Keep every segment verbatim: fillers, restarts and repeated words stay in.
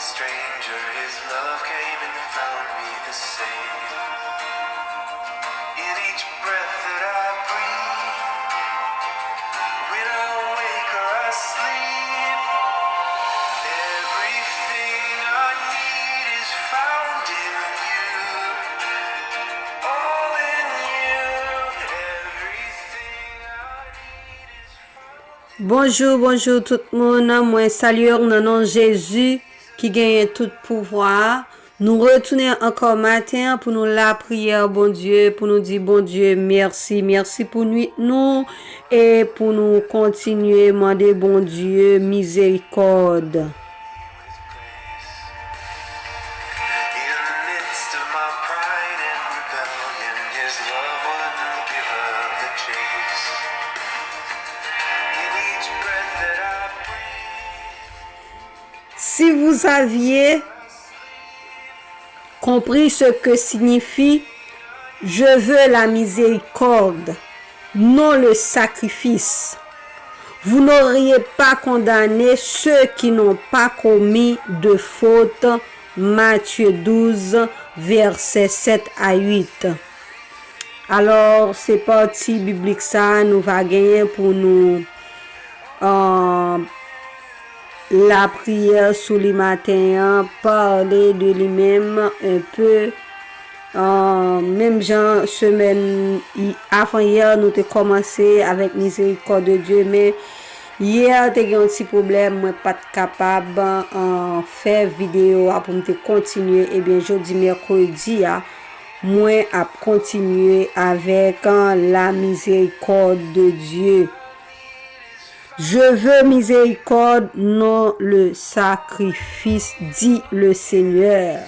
Stranger, his love came and found me the same. In each breath that I breathe, when I wake or I sleep, everything I need is found in you. All in you, everything I need is found in you. Bonjou, bonjou tout moun. Mwen salye w nan non Jezi ki genyen tout pouvwa a. Nou retounen ankò maten an pou nou lapriyè Bondye, pou nou di Bondye mèsi. Mèsi pou nwit nou e pou nou kontinye mande Bondye mizerikòd. In the midst of my pride and rebellion, his love wouldn't give up the chase. In each breath that I breathe, Si vous aviez compris ce que signifie je veux la miséricorde, non le sacrifice, vous n'auriez pas condamné ceux qui n'ont pas commis de faute. Matthieu douze, versets sept à huit. Alò, se pati biblik sa a nou va genyen pou nou, euh, lapriyè sou li maten an, pale de li menm un peu. Euh, menm jan semèn i-, avan yè, nou te kòmanse avèk mizerikòd de Dye, men yè te gen yon ti pwoblèm, mwen pa t kapab, euh, fè videyo a pou m te kontinye. Ebyen, jodi mèkredi a, mwen ap kontinye avèk, euh, la miséricorde de Dieu. Je veux miséricorde, non le sacrifice, dit le Seigneur.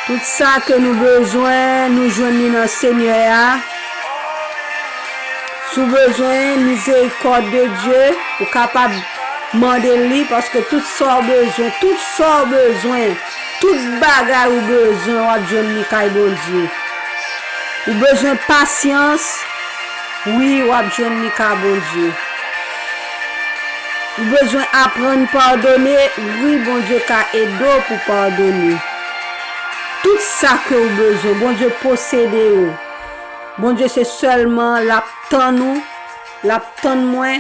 Tout sa ke nou bezwen, nou jwenn li nan Senyè a. Si w bezwen mizerikòd de Dye, ou kapab mande li, paske tout sa w bezwen, tout sa w bezwen, tout bagay ou bezwen, w ap jwenn li kay Bondye. Ou bezwen pasyans, wi, w ap jwenn li ka Bondye. Ou bezwen aprann padone, wi, Bondye ka ede w pou padone. Tout sa ke w bezwen, Bondye posede yo. Bondye se sèlman l ap tann ou, l ap tann mwen,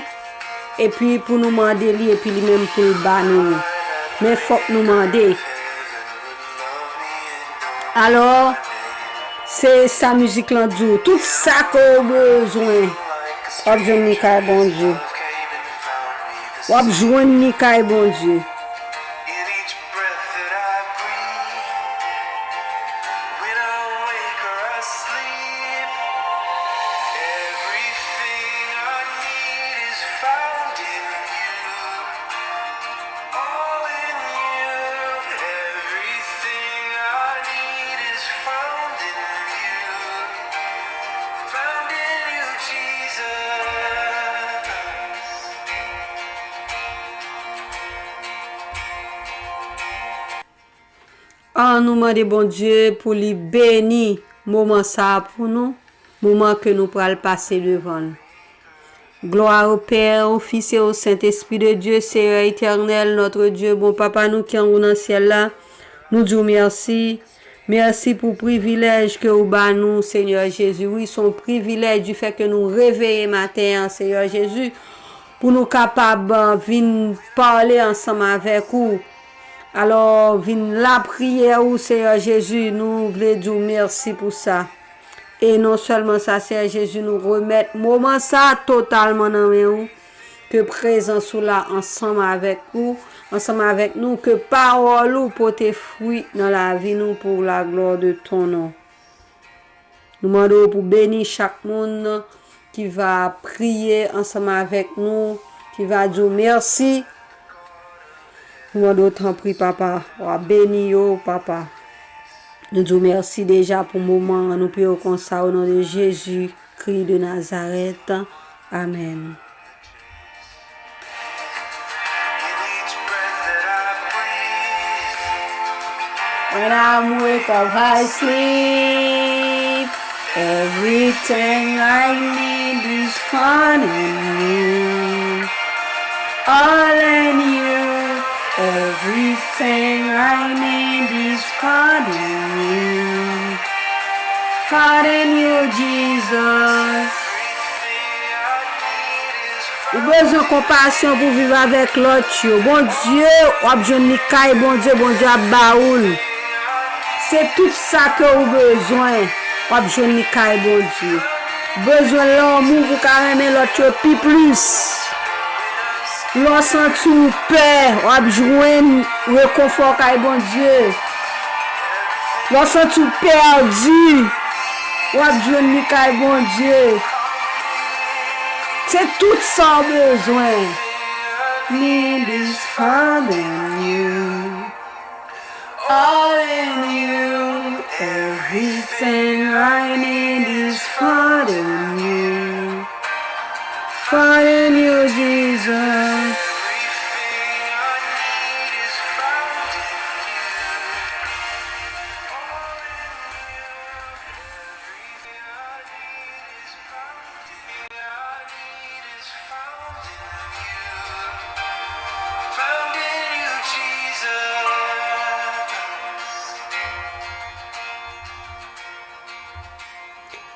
epi pou nou mande li, epi li menm pou l ba nou. Men fòk nou mande. Alò, se sa mizik lan di w. Tout sa ke w bezwen, w ap jwenn li kay Bondye. W ap jwenn li kay Bondye. All in you, everything I need is found in you. Found in you, Jesus. An nou mande Bondye pou li beni moman sa a pou nou, moman ke nou pral pase devan l. Gloire au Père, au Fils et au Saint-Esprit de Dieu, Seigneur éternel, notre Dieu, bon Papa nou ki anwo nan syèl la, nou di w mèsi. Mèsi pou privilèj ke ou ba nou, Senyè Jezi. Wi, se yon privilèj di fè ke nou reveye maten an, Senyè Jezi, pou nou kapab, euh, vin pale ansanm avèk ou. Alò, vin lapriyè ou, Senyè Jezi, nou vle di w mèsi pou sa. E non sèlman sa, Senyè Jezi, nou remèt moman sa a totalman nan men ou. Ke prezans ou la ansanm avèk ou, ansanm avèk nou, ke pawòl ou pote fwi nan lavi nou pour la gloire de ton nom. Nou mande w pou beni chak moun ki va priye ansanm avèk nou, ki va di w mèsi. Nou mande w tanpri, Papa, w a beni yo, Papa. Nou di w mèsi deja pou moman an. Nou priye w konsa, o non de Jezi Kri de Nazarèt. Amèn. When I'm wake up, I sleep. Everything I need is found in you. All in you. Everything I need is found in you. Found in you, Jesus. Ou bezwen konpasyon pou viv avèk lòt yo. Bondye, w ap jwenn li kay Bondye, Bondye ap ba ou l. Se tout sa ke ou bezwen, w ap jwenn li kay Bondye. Ou bezwen lanmou pou w ka renmen lòt yo pi plis. Lè w santi w pè, w ap jwenn rekonfò kay Bondye. Lè w santi w pèdi, w ap jwenn li kay Bondye. Se tout sa w bezwen. Need is found in you. All in you. Everything I need is found in you. Found in you, Jesus.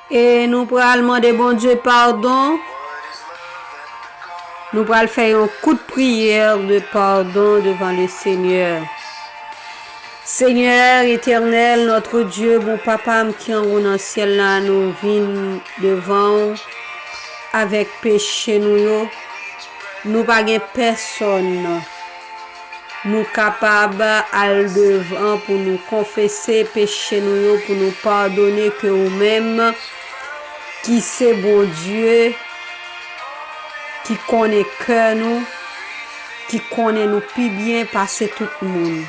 E nou pral mande Bondye padon. Nou pral fè yon kout priyè de padon devan le Senyè. Senyè etènèl, notre Dieu, bon Papa m ki anwo nan syèl la, nou vin devan w avèk peche nou yo. Nou pa gen pèsòn nou kapab al devan pou nou konfese peche nou yo, pou nou padone, ke ou menm ki se Bondye, ki konnen kè nou, ki konnen nou pi byen pase tout moun.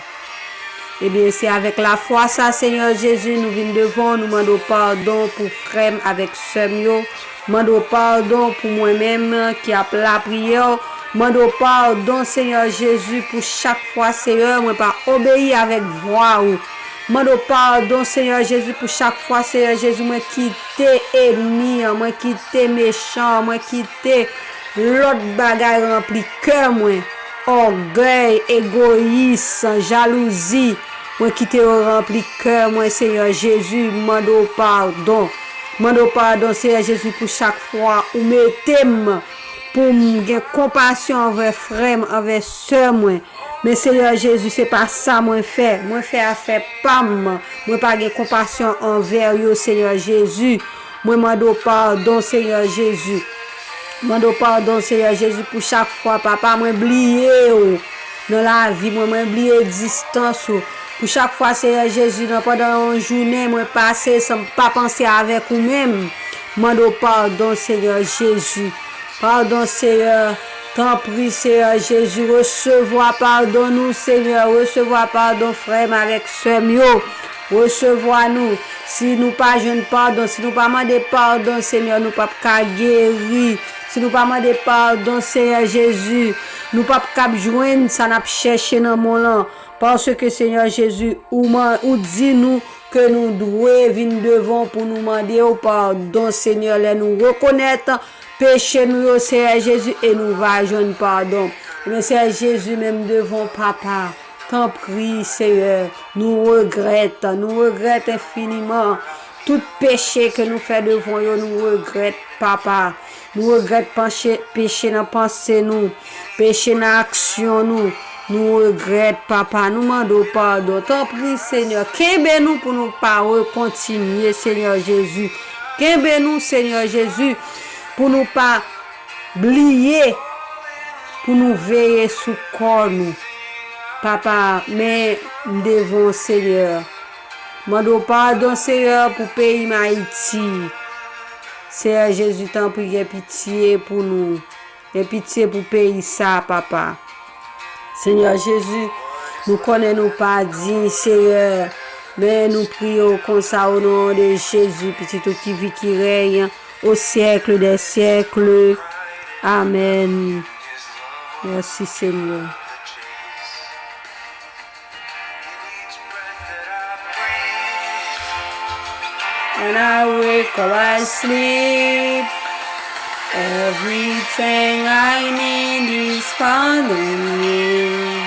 Ebyen, se avèk lafwa sa, Senyè Jezi, nou vin devan w, nou mande w padon pou frè m avèk sè m yo. Mande w padon pou mwen menm ki ap lapriyè w. Mande w padon, Senyè Jezi, pou chak fwa, Senyè, mwen pa obeyi avèk vwa ou. Mande w padon, Senyè Jezi, pou chak fwa, Senyè Jezi, mwen kite ènmi an, mwen kite mechan an, mwen kite lòt bagay ranpli kè mwen. Ògèy, egoyis, jalouzi, mwen kite yo ranpli kè mwen, Senyè Jezi, mande w padon. Mande w padon, Senyè Jezi, pou chak fwa ou mete m pou m gen konpasyon anvè frè m, anvè sè mwen. Men, Senyè Jezi, se pa sa mwen fè. Mwen fè afè pa m. Mwen pa gen konpasyon anvè yo, Senyè Jezi. Mwen mande w padon, Senyè Jezi. Mande w padon, Senyè Jezi, pou chak fwa, Papa, mwen bliye w nan lavi mwen, mwen bliye egzistans ou. Pou chak fwa, Senyè Jezi, nan pandan yon jounen, mwen pase san m pa panse avèk ou menm. Mande w padon, Senyè Jezi. Padon, Senyè. Tanpri, Senyè Jezi, resevwa padon nou, Senyè. Resevwa padon frè m avèk sè m yo. Resevwa nou. Si nou pa jwenn padon, si nou pa mande padon, Senyè, nou p ap ka geri. Si nou pa mande padon, Senyè Jezi, nou p ap kab jwenn sa n ap chèche nan mond lan. Paske, Senyè Jezi, ou, man- ou di nou ke nou dwe vin devan w pou nou mande w padon, Senyè, lè nou rekonèt peche nou yo, Senyè Jezi, e nou va jwenn padon. Ebyen, Senyè Jezi, menm devan w, Papa, tanpri, Senyè, nou regrèt, nou regrèt enfiniman tout peche ke nou fè devan w yo, nou regrèt, Papa. Nou regrèt panche, peche nan panse nou, peche nan aksyon nou. Nou regrèt, Papa. Nou mande w padon. Tanpri, Senyè, kenbe nou pou nou pa rekontinye, Senyè Jezi. Kenbe nou, Senyè Jezi, pou nou pa bliye, pou nou veye sou kò nou. Papa, men m devan w, Senyè. Mande w padon, Senyè, pou peyi m, Ayiti. Senyè Jezi, tanpri, gen pitye pou nou. Gen pitye pou peyi sa, Papa. Senyè Jezi, nou konnen nou pa diy, Senyè, men nou priye w konsa, o non de Jezi, Pitit ou ki viv, ki rèy aux siècles des siècles. Amèn. Mèsi, Senyè. When I wake or I sleep, everything I need is found in you.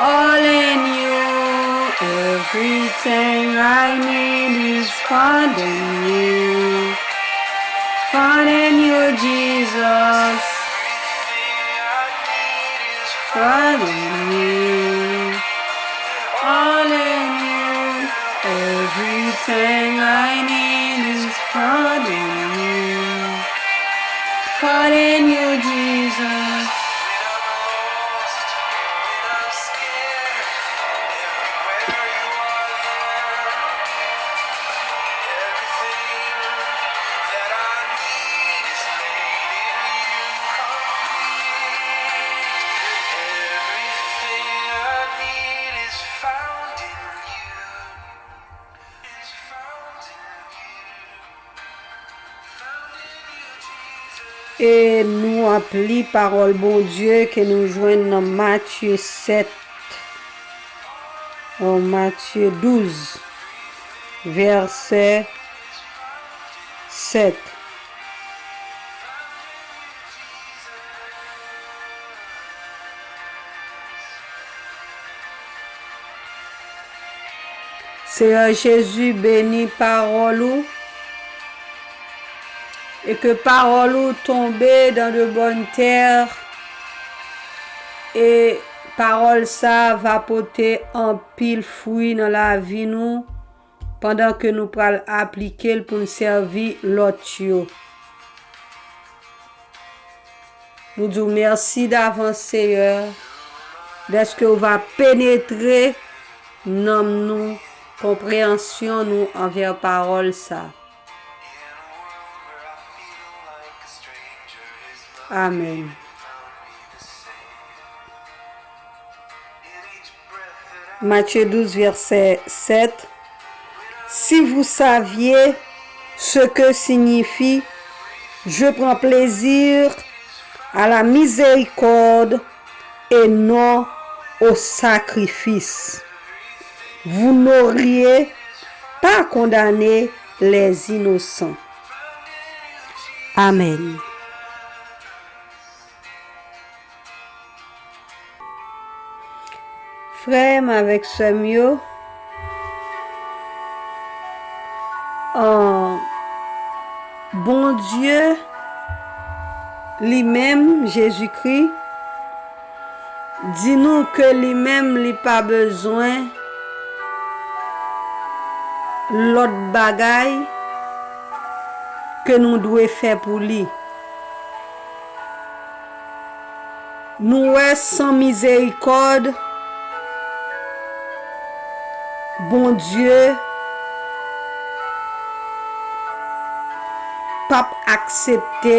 All in you, everything I need is found in you. Found in you, Jesus. Found in you. All in you. Everything I need is found in you. Found in you, Jesus. E nou ap li pawòl Bondye ke nou jwenn nan Matye sèt, o, Matye douz, vèsè sèt. Seyè Jezi, beni pawòl ou, e ke pawòl ou tonbe dans de bonnes terres, e pawòl sa va pote anpil fwi nan lavi nou, pandan ke nou pral aplike l pou n sèvi lòt yo. Nou di w mèsi davans, Seyè, dèske w va penetre nanm nou, konpreyansyon nou anvè pawòl sa. Amèn. Matthieu douze, verset sept. Si vous saviez ce que signifie je prends plaisir à la miséricorde et non au sacrifice, vous n'auriez pas condamné les innocents. Amen. Frè m avèk sè m yo, an, Bondye li menm, Jezikri, di nou ke li menm li pa bezwen lòt bagay ke nou dwe fè pou li. Nou wè san mizerikòd, Bondye p ap aksepte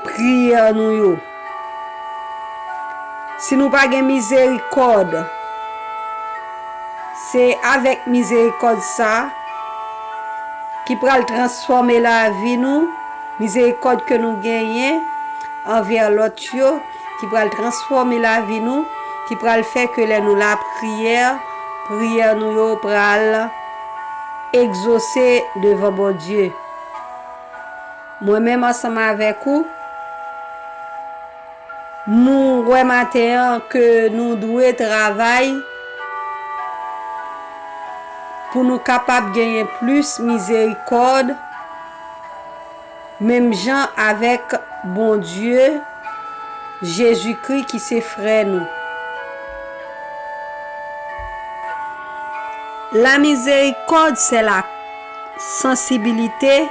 priyè nou yo. Si nou pa gen mizerikòd, se avèk mizerikòd sa ki pral transfòme lavi nou, mizerikòd ke nou genyen anvè lòt yo, ki pral transfòme lavi nou, ki pral fè ke lè nou lapriyè, priyè nou yo pral egzose devan Bondye. Mwen menm ansanm avèk ou, nou wè maten an ke nou dwe travay pou nou kapab genyen plis mizerikòd, menm jan avèk Bondye, Jezikri ki se frè nou. La miséricorde, c'est la sensibilité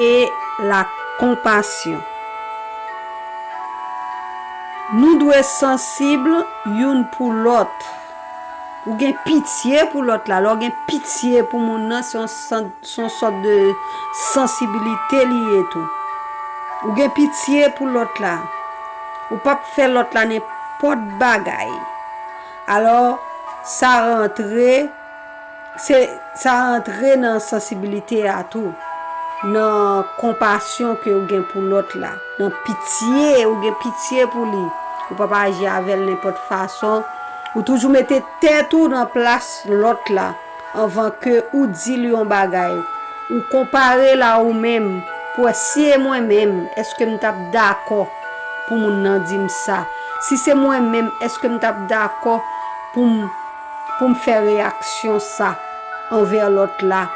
et la compassion. Nou dwe sansib youn pou lòt. Ou gen pitye pou lòt la. Lè w gen pitye pou moun nan, se yon sant se yon sòt de sansibilite li ye tou. Ou gen pitye pou lòt la. Ou p ap fè lòt la nenpòt bagay. Alò, sa rantre, se, sa rantre nan sansibilite a tou, nan konpasyon ke ou gen pou lòt la, nan pitye, ou gen pitye pou li. Ou p ap aji avè l nenpòt fason. Ou toujou mete tèt ou nan plas lòt la. anvan ke ou di l yon bagay, ou konpare l a ou menm, pou wè si e mwen menm, èske m t ap dakò pou moun nan di m sa? Si se mwen menm, èske m t ap dakò pou m, pou m fè reyaksyon sa anvè lòt la?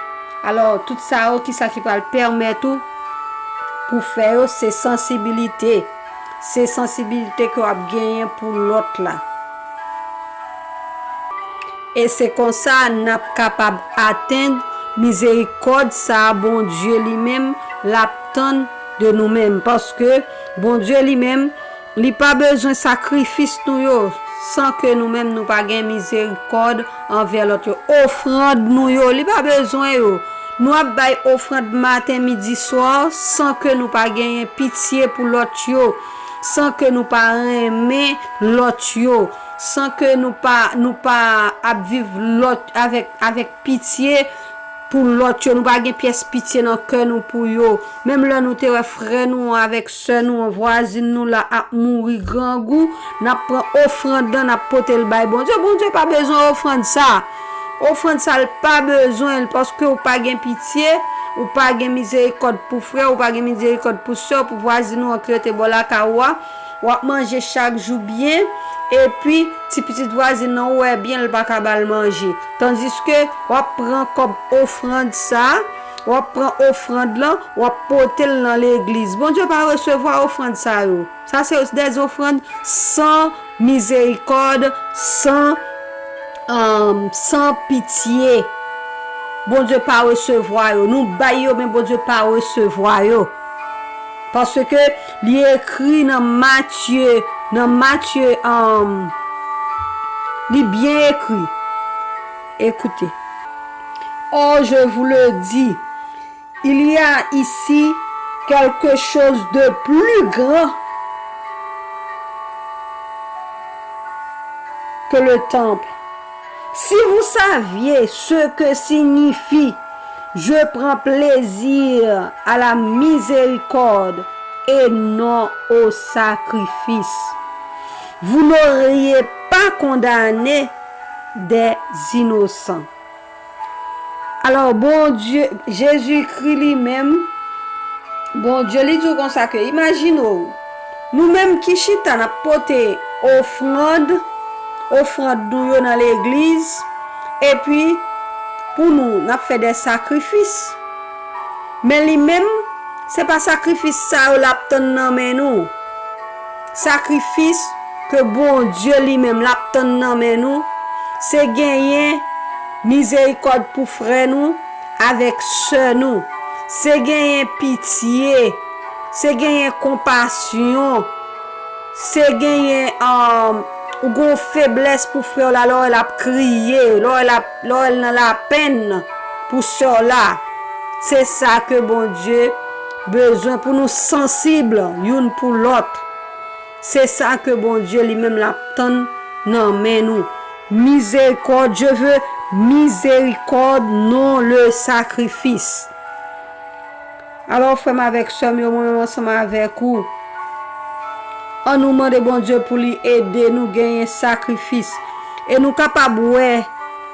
Alò, tout sa yo, kisa ki pral pèmèt ou pou fè yo? Se sansibilite. Se sansibilite ke w ap genyen pou lòt la. E se konsa n ap kapab atenn mizerikòd sa a Bondye li menm l ap tann de nou menm. Paske Bondye li menm, li pa bezwen sakrifis nou yo san ke nou menm nou pa gen mizerikòd anvè lòt yo. Ofrann nou yo, li pa bezwen yo. Nou ap bay ofrann maten, midi, swa san ke nou pa genyen pitye pou lòt yo, san ke nou pa renmen lòt yo, san ke nou pa, nou pa ap viv lòt avèk, avèk pitye pou lòt yo. Nou pa gen pyès pitye nan kè nou pou yo. Menm lè nou te wè frè nou an avèk sè nou an, vwazin nou la ap mouri grangou, n ap pran ofrann nan, n ap pote l bay Bondye. Bondye pa bezwen ofrann sa. Ofrann sa, l pa bezwen l, paske ou pa gen pitye, ou pa gen mizerikòd pou frè, ou pa gen mizerikòd pou sè, pou vwazin ou an ki rete bò lakay ou a. W ap manje chak jou byen, epi ti pitit vwazin nan ou wè byen, l pa ka ba l manje. Tandiske w ap pran kòb ofrann sa, w ap pran ofrann lan, w ap pote l nan legliz. Bondye pa resevwa ofrann sa yo. Sa se des offrandes sans miséricorde, sans, euh, sans pitié. Bondye pa resevwa yo. Nou bay yo, men Bondye pa resevwa yo. Paske li ekri nan Matye, nan Matye, um, li byen ekri. Écoutez. Or, je vous le dis, il y a ici quelque chose de plus grand que le temple. Si vous saviez ce que signifie je prends plaisir à la miséricorde et non au sacrifice, vous n'auriez pas condamné des innocents. Alò, Bondye, Jezikri li menm, Bondye li di w konsa ke, imajine w, nou menm ki chita n ap pote ofrann, ofrann nou yo nan legliz, epi pou nou, n ap fè de sakrifis. Men li menm, se pa sakrifis sa yo l ap tann nan men nou. Sakrifis ke Bondye li menm l ap tann nan men nou, se genyen mizerikòd pou frè nou avèk sè nou. Se genyen pitye, se genyen konpasyon, se genyen, um, ou gen yon feblès pou frè w la, lè w wè l ap kriye, lè w wè l ap, lè w wè l nan lapenn pou sè w la. Se sa ke Bondye bezwen, pou nou sansib youn pou lòt. Se sa ke Bondye li menm l ap tann nan men nou. Miséricorde, je veux miséricorde, non le sacrifice. Alò, frè m avèk sè m yo, mwen menm ansanm avèk ou, ann nou mande Bondye pou li ede nou genyen sakrifis. E nou kapab wè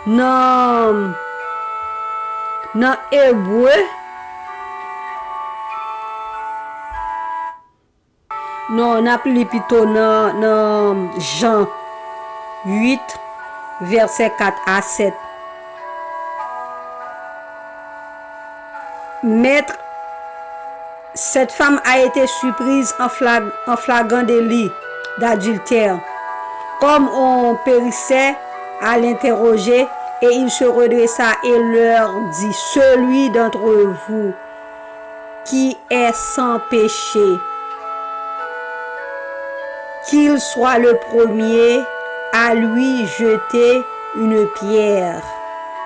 nan, nan Ebre, non, n ap li pito nan, nan Jan uit, vèsè kat a sèt. Maître, cette femme a été surprise en flag-, en flagrant délit d'adultère. Comme on périssait à l'interroger, et il se redressa et leur dit, celui d'entre vous qui est sans péché, qu'il soit le premier à lui jeter une pierre.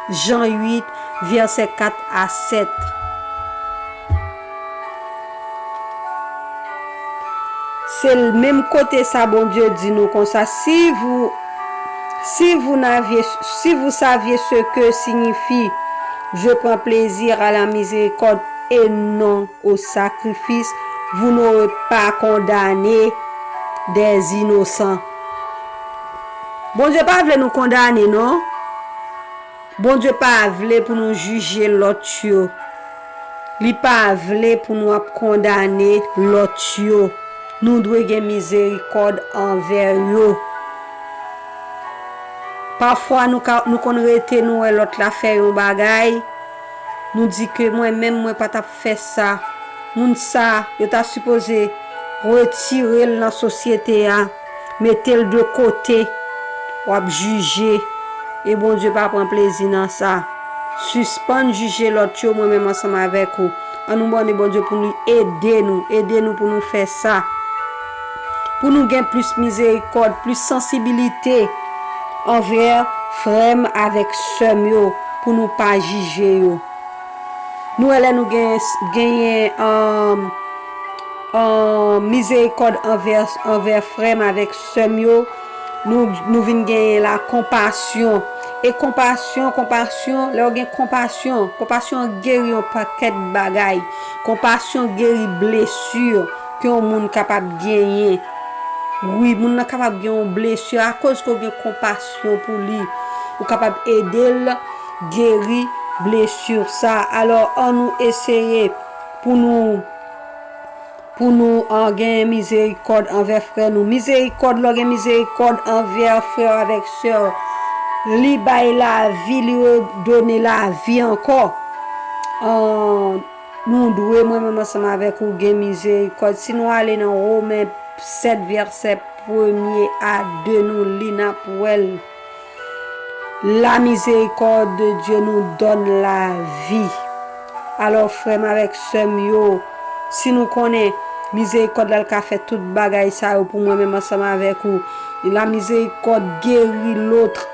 Jan uit, vèsè kat a sèt. Se l menm kote sa Bondye di nou konsa, si vous, si vous n'aviez, si vous saviez ce que signifie je prends plaisir à la miséricorde et non au sacrifice, vous n'aurez pas condamné des innocents. Bondye pa vle nou kondane, non. Bondye pa vle pou nou jije lòt yo. Li pa vle pou nou ap kondane lòt yo. Nou dwe gen mizerikòd anvè yo. Pafwa nou ka, nou konn rete, nou wè lòt la fè yon bagay, nou di ke mwen menm mwen pa t ap fè sa. Moun sa, yo ta sipoze retire l nan sosyete a, mete l de kote. W ap jije, e Bondye pa pran plezi nan sa. Sispann jije lòt yo, mwen menm ansanm avèk ou. An nou mande Bondye pou li ede nou, ede nou pou nou fè sa. Pou nou gen plis mizerikòd, plis sansibilite anvè frè m avèk sè m yo, pou nou pa jije yo. Nou wè lè nou gen, genyen, um, um, mizerikòd anvè, anvè frè m avèk sè m yo, nou, nou vin genyen la konpasyon. E konpasyon, konpasyon, lè w gen konpasyon, konpasyon geri yon pakèt bagay. Konpasyon geri blesi ke yon moun kapab genyen. Wi, moun nan kapab gen yon blesi akoz ke w gen konpasyon pou li. Ou kapab ede l geri blesi sa. Alò, an nou eseye pou nou, pou nou, ah, gen mizerikòd anvè frè nou. Mizerikòd, lè w gen mizerikòd anvè frè w avèk sè w, li bay lavi, li redone lavi ankò. Ah, nou dwe, mwen menm ansanm avèk ou, gen mizerikòd. Si nou ale nan Women sèt, vèsè premye a de, nou li, n ap wè l. La miséricorde de Dieu nous donne la vie. Alò, frè m avèk sè m yo, si nou konnen mizerikòd la, l ka fè tout bagay sa yo pou mwen menm ansanm avèk ou. La miséricorde guérit l'autre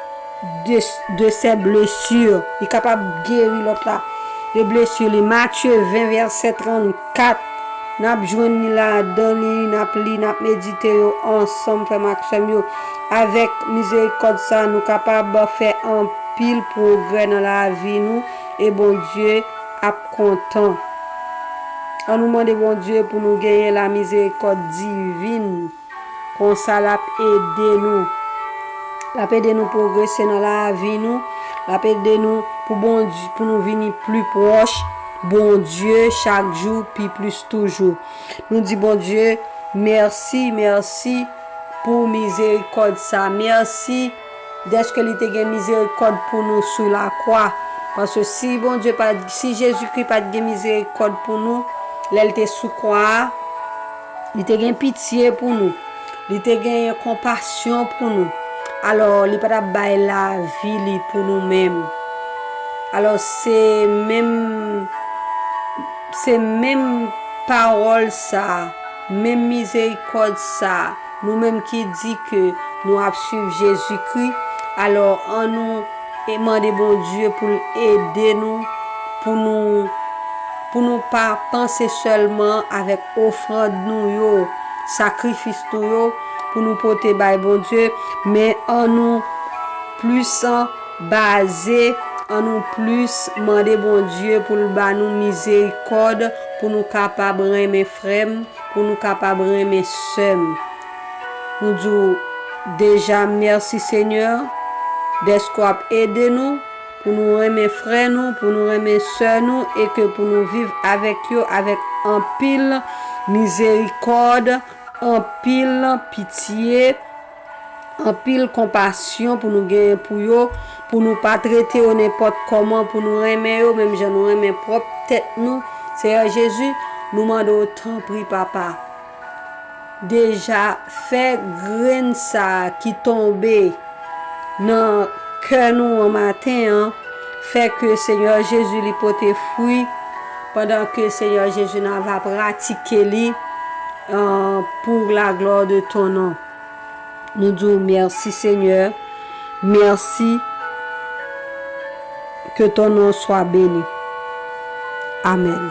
de, de ses blessures. Li kapab geri lòt la de blesi li. Matye ven, vèsè trannkat. N ap jwenn li ladan li, n ap li, n ap medite yo ansanm, frè m ak sè m yo. Avèk mizerikòd sa, nou kapab fè anpil pwogrè nan lavi nou, e Bondye ap kontan. An nou mande Bondye pou nou genyen la mizerikòd divin. Konsa, l ap ede nou. L ap ede nou pwogrese nan lavi nou. L ap ede nou pou Bondye, pou nou vini pli pwòch Bondye chak jou, pi plis toujou. Nou di Bondye mèsi, mèsi pou mizerikòd sa. Mèsi dèske li te gen mizerikòd pou nou sou lakwa. Paske si Bondye pa, si Jezikri pa t gen mizerikòd pou nou, lè l te sou kwa a, li te gen pitye pou nou. Li te genyen konpasyon pou nou. Alò, li pa t ap bay lavi li pou nou menm. Alò, se menm, se menm pawòl sa, menm mizerikòd sa, nou menm ki di ke nou ap swiv Jezikri, alò, an nou e mande Bondye pou l ede nou, pou nou, pou nou pa panse sèlman avèk ofrann nou yo, sakrifis nou yo, pou nou pote bay Bondye, men an nou plis baze, an nou plis mande Bondye pou l ba nou mizerikòd, pou nou kapab renmen frè m, pou nou kapab renmen sè m. Nou di w deja mèsi, Senyè, dèske w ap ede nou pou nou renmen frè nou, pou nou renmen sè nou, e ke pou nou viv avèk yo avèk anpil mizerikòd, anpil pitye, anpil konpasyon pou nou genyen pou yo, pou nou pa trete yo nenpòt kòman, pou nou renmen yo menm jan nou renmen pwòp tèt nou. Seyè Jezi, nou mande w tanpri, Papa, deja fè grenn sa a ki tonbe nan kè nou an maten an, fè ke Seyè Jezi li pote fwi, pandan ke Seyè Jezi nou va pratike li, euh, pour la gloire de ton nom. Nou di w mèsi, Senyè. Mèsi. Que ton nom soit béni. Amèn.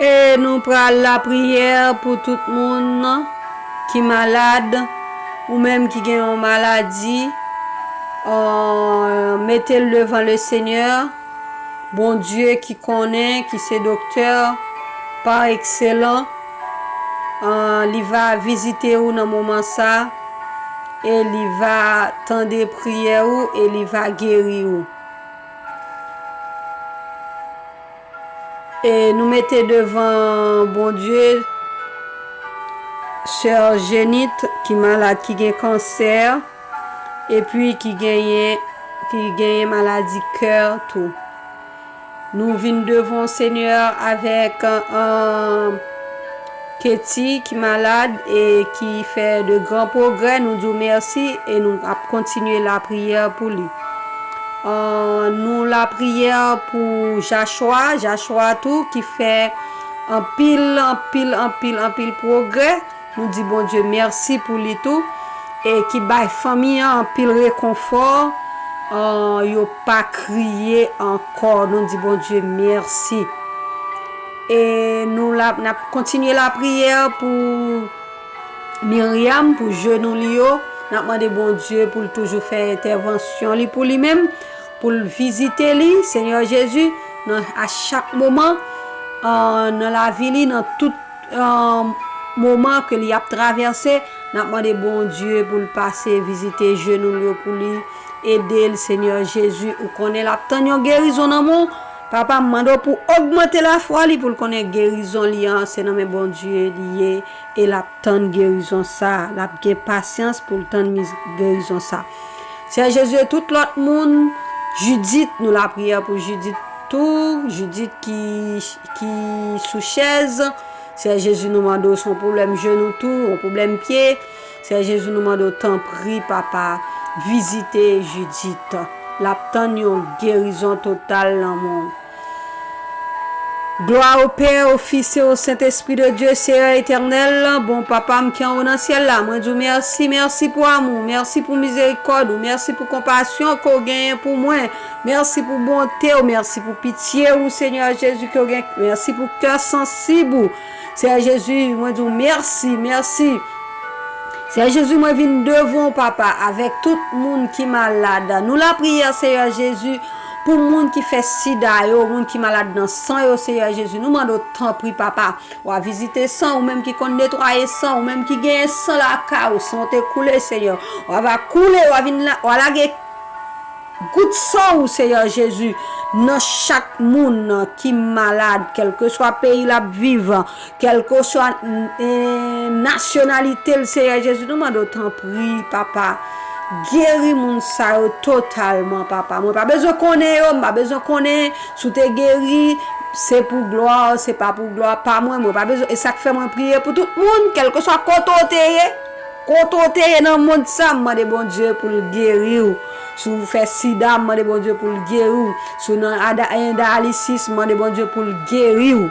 E nou pral lapriyè pou tout moun ki malad, ou menm ki gen yon maladi, euh, mete l devan le Senyè. Bondye ki konnen, ki se doktè pa ekselan, euh, li va vizite ou nan moman sa. e li va tande priyè ou e li va geri ou. E nou mete devan Bondye sè Jenit ki malad, ki gen kansè, epi ki genyen, ki genyen maladi kè tou. Nou vin devan Senyè avèk, euh, Katie ki malad e ki fè de gran pwogrè. Nou di w mèsi e nou ap kontinye lapriyè pou li. Euh, nou lapriyè pou Joshua, Joshua tou ki fè anpil, anpil, anpil, anpil pwogrè. Nou di Bondye mèsi pou li tou, e ki bay fanmi an anpil rekonfò, euh, yo pa kriye ankò. Nou di Bondye mèsi. E nou la, n ap kontinye lapriyè pou Myriam, pou jenou li yo. N ap mande Bondye pou l toujou fè entèvansyon li pou li menm, pou l vizite li, Senyè Jezi, nan, a chak moman, euh, nan lavi li, nan tout, euh, moman ke li ap travèse. N ap mande Bondye pou l pase vizite jenou l yo pou li, ede l, Senyè Jezi. Ou konnen l ap tann yon gerizon nan men w. Papa, m mande w pou ogmante lafwa li, pou l konnen gerizon li an, se nan men Bondye li ye, e l ap tann gerizon sa. L ap gen pasyans pou l tann miz-, gerizon sa. Senyè Jezi, e tout lòt moun, Judith, nou lapriyè pou Judith tou, Judith ki, ki sou chèz. Senyè Jezi, nou mande w, se yon pwoblèm jenou tou, yon pwoblèm pye. Senyè Jezi, nou mande w, tanpri, Papa, vizite Judith. L ap tann yon gerizon total nan men w. Glwa o Pè, o Fis e o Sentespri de Dye, Seyè etènèl, bon Papa m ki anwo nan syèl la, mwen di w mèsi, mèsi pou amou w, mèsi pou mizerikòd ou, mèsi pou konpasyon ke w genyen pou mwen, mèsi pou bonte w, mèsi pou pitye ou, Senyè Jezi, ke w gen, mèsi pou kè sansib ou. Seyè Jezi, mwen di w mèsi, mèsi. Seyè Jezi, mwen vin devan w, Papa, avèk tout moun ki malad. Nou lapriyè, Seyè Jezi, pou moun ki fè sida yo, moun ki malad nan san yo, Seyè Jezi. Nou mande w, tanpri, Papa, w a vizite san, ou menm ki konn netwaye san, ou menm ki genyen san lakay ou, san w te koule, Senyè. W a va koule, w a vin la, w a lage gout san ou, Seyè Jezi, nan chak moun ki malad, kèlkeswa peyi l ap viv, kèlkeswa, eh, nasyonalite l, Seyè Jezi, nou mande w, tanpri, Papa, geri moun sa yo totalman, Papa. Mwen pa bezwen konnen yo, m pa bezwen konnen si w te geri, se pou glwa w, se pa pou glwa pa mwen, mwen pa bezwen, e sa k fè mwen priye pou tout moun, kèlkeswa kote w te ye. Kote w te ye nan mond sa, m mande Bondye pou l geri w. Si w fè sida, m mande Bondye pou l geri w. Si w nan ada-, dayalisis, m mande Bondye pou l geri w.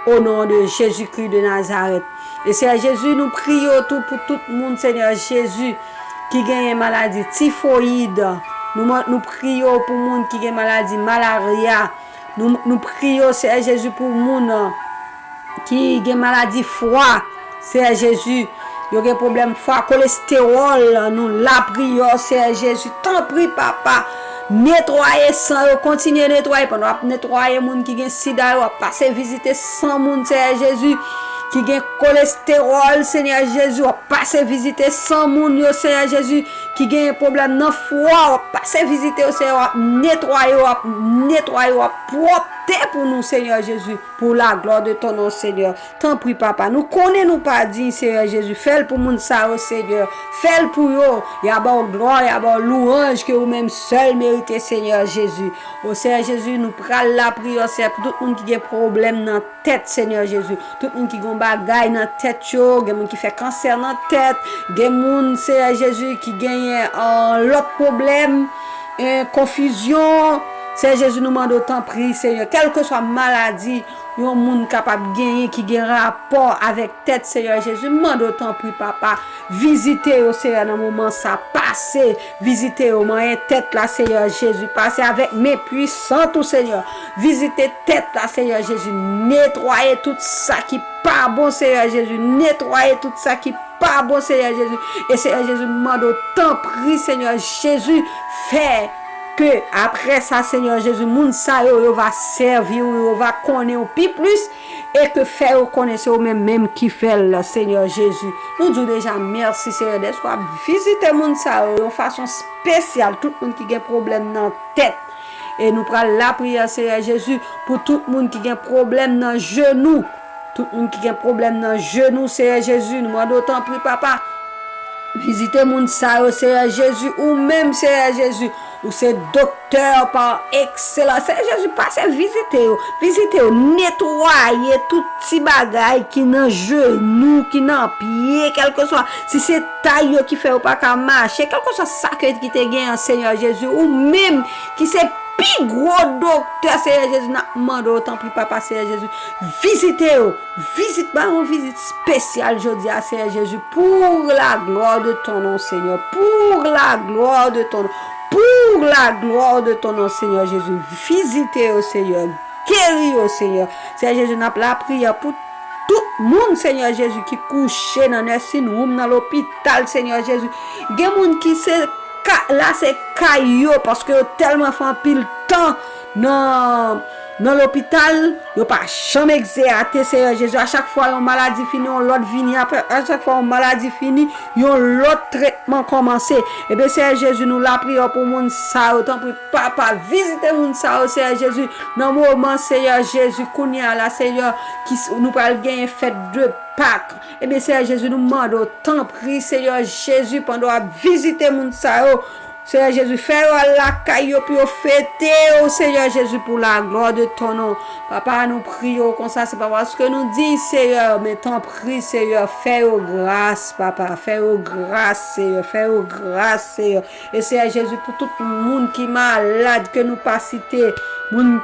O non de Jezikri de Nazarèt. E Seyè Jezi, nou priye w tou pou tout moun, Senyè Jezi, ki genyen maladi tifoyid. Nou man-, nou priye w pou moun ki gen maladi malarya. Nou, nou priye w, Seyè Jezi, pou moun, ki gen maladi fwa, Seyè Jezi, yo gen pwoblèm fwa, kolestewòl, nou lapriyè w, Seyè Jezi, tanpri, Papa, netwaye san yo, kontinye netwaye, pandan w ap netwaye moun ki gen sida yo, w ap pase vizite san moun, Seyè Jezi, ki gen kolestewòl, Senyè Jezi, w ap pase vizite san moun yo, Seyè Jezi, ki gen pwoblèm nan fwa, w ap pase vizite yo, Seyè, w ap netwaye, w ap netwaye, w ap pwòpte pou nou, Senyè Jezi. Pour la gloire de ton nom, Seigneur. Tanpri, Papa, nou konnen nou pa diy, Seyè Jezi. Fè l pou moun sa yo, Senyè. Fè l pou yo. Y a ba w glwa, y a ba w lwanj ke ou menm sèl merite, Senyè Jezi. O Seyè Jezi, nou pral lapriyè, Seyè, pou tout moun ki gen pwoblèm nan tèt, Senyè Jezi. Tout moun ki gen bagay nan tèt yo, gen moun ki fè kansè nan tèt, gen moun, Seyè Jezi, ki genyen, euh, lòt pwoblèm, eh, konfizyon. Seyè Jezi, nou mande w tanpri, Senyè, kèlkeswa maladi yon moun kapab genyen ki gen rapò avèk tèt, Seyè Jezi, m mande w tanpri, Papa, vizite yo, Seyè, nan moman sa, pase, vizite yo, manyen tèt la, Seyè Jezi, pase avèk men pwisant ou, Senyè, vizite tèt la, Seyè Jezi, netwaye tout sa ki pa bon, Seyè Jezi, netwaye tout sa ki pa bon, Seyè Jezi. E Seyè Jezi, m mande w, tanpri, Senyè Jezi, fè ke apre sa, Senyè Jezi, moun sa yo, yo va sèvi w, yo va konnen w pi plis, e ke fè yo konnen se ou menm menm ki fè l, Senyè Jezi. Nou di w deja mèsi, Senyè, dèske w ap vizite moun sa yo yon fason espesyal, tout moun ki gen pwoblèm nan tèt. E nou pral lapriyè, Senyè Jezi, pou tout moun ki gen pwoblèm nan jenou. Tout moun ki gen pwoblèm nan jenou, Senyè Jezi, nou mande w tanpri, papa. Vizite moun sa yo, Senyè Jezi, ou menm, Senyè Jezi, ou se doktè pa ekselans. Senyè Jezi, pase vizite yo, vizite yo, netwaye tout ti bagay ki nan jenou, ki nan pye, kèlkeswa si se tay yo ki fè yo pa ka mache, kèlkeswa sa ke ki te gen an, Senyè Jezi, ou menm ki se pi gwo doktè, Senyè Jezi, n ap mande w, tanpri, papa, Senyè Jezi, vizite yo. Vizit, ba yon vizit espesyal jodi a, Senyè Jezi, pour la gloire de ton nom, Senyè. Pour la gloire de ton nom. Pour la gloire de ton nom, Senyè Jezi. Vizite yo, Senyè. Geri yo, Senyè. Senyè Jezi, n ap lapriyè pou tout moun, Senyè Jezi, ki kouche nan nursing room, nan lopital, Senyè Jezi. Gen moun ki se ka, la se kay yo, paske yo tèlman fè anpil tan nan, nan lopital, yo pa janm egzeyate, Senyè Jezi. A chak fwa yon maladi fini, yon lòt vini. Apre, a chak fwa yon maladi fini, yon lòt tretman kòmanse. Ebyen, Senyè Jezi, nou lapriyè pou moun sa yo, tanpri, papa, vizite moun sa yo, Senyè Jezi. Nan moman, Senyè Jezi, kounye a la, Senyè, ki s-, nou pral genyen fèt de Pak. Ebyen, Senyè Jezi, nou mande w, tanpri, Senyè Jezi, pandan w ap vizite moun sa yo, Senyè Jezi, fè yo al lakay yo pou yo fete w, Senyè Jezi, pour la gloire de ton nom. Papa, nou priye w konsa, se pa paske nou diy, Senyè, men tanpri, Senyè, fè yo gras, papa, fè yo gras, Senyè, fè yo gras, Senyè. E Senyè Jezi, pou tout moun ki malad, ke nou pa site, moun,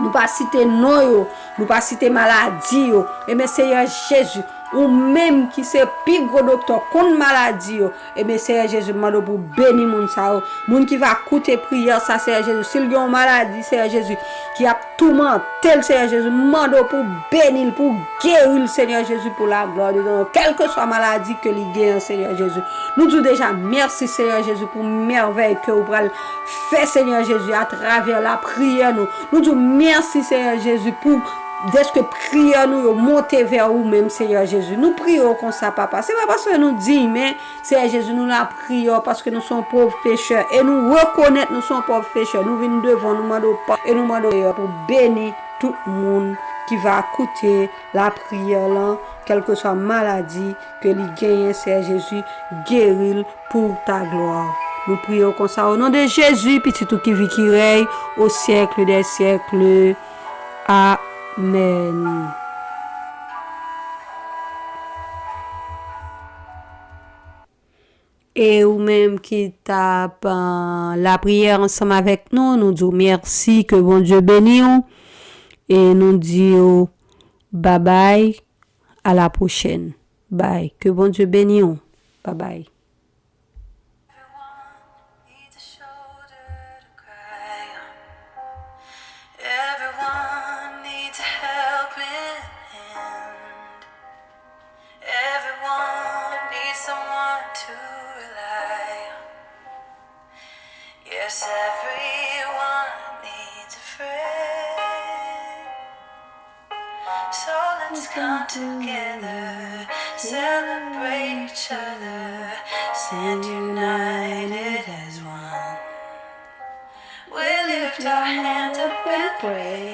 nou pa site non yo, nou pa site maladi yo. Ebyen, Senyè Jezi, ou menm ki se pi gwo doktè, konn maladi yo, ebyen, Senyè Jezi, m mande w pou w beni moun sa yo. Moun ki va koute priyè sa, Senyè Jezi, si l gen yon maladi, Senyè Jezi, ki ap toumante l, Senyè Jezi, m mande w pou w beni l, pou w geri l, Senyè Jezi, pour la gloire de ton nom. Kèlkeswa maladi ke li gen an, Senyè Jezi, nou di w deja mèsi, Senyè Jezi, pou mèvèy ke ou pral fè, Senyè Jezi, atravè lapriyè nou. Nou di w mèsi, Senyè Jezi, pou dèske priyè nou yo monte vè ou menm, Senyè Jezi. Nou priye w konsa, papa. Se pa paske nou diy, men, Senyè Jezi, nou lapriyè w paske nou se yon pòv pechè. E nou rekonèt nou se yon pòv pechè. Nou vin devan w, nou mande w pa, e nou mande w, Senyè, pou beni tout moun ki va koute lapriyè lan, kèlkeswa maladi ke li genyen, Senyè Jezi, geri l pour ta gloire. Nou priye w konsa, o non de Jezi, Pitit ou ki viv, ki rèy, au siècle des siècles. Amèn. E ou menm ki t ap, euh, lapriyè ansanm avèk nou, nou di w mèsi, ke Bondye beni w. E nou di w babay, a la pwochèn. Bay. Ke Bondye beni w. Babay. Everyone needs a shoulder to cry on. Everyone needs a helping hand. Everyone needs someone to rely on. Yes, everyone needs a friend. So let's come together, celebrate each other, stand united as one. We lift our hands up and pray.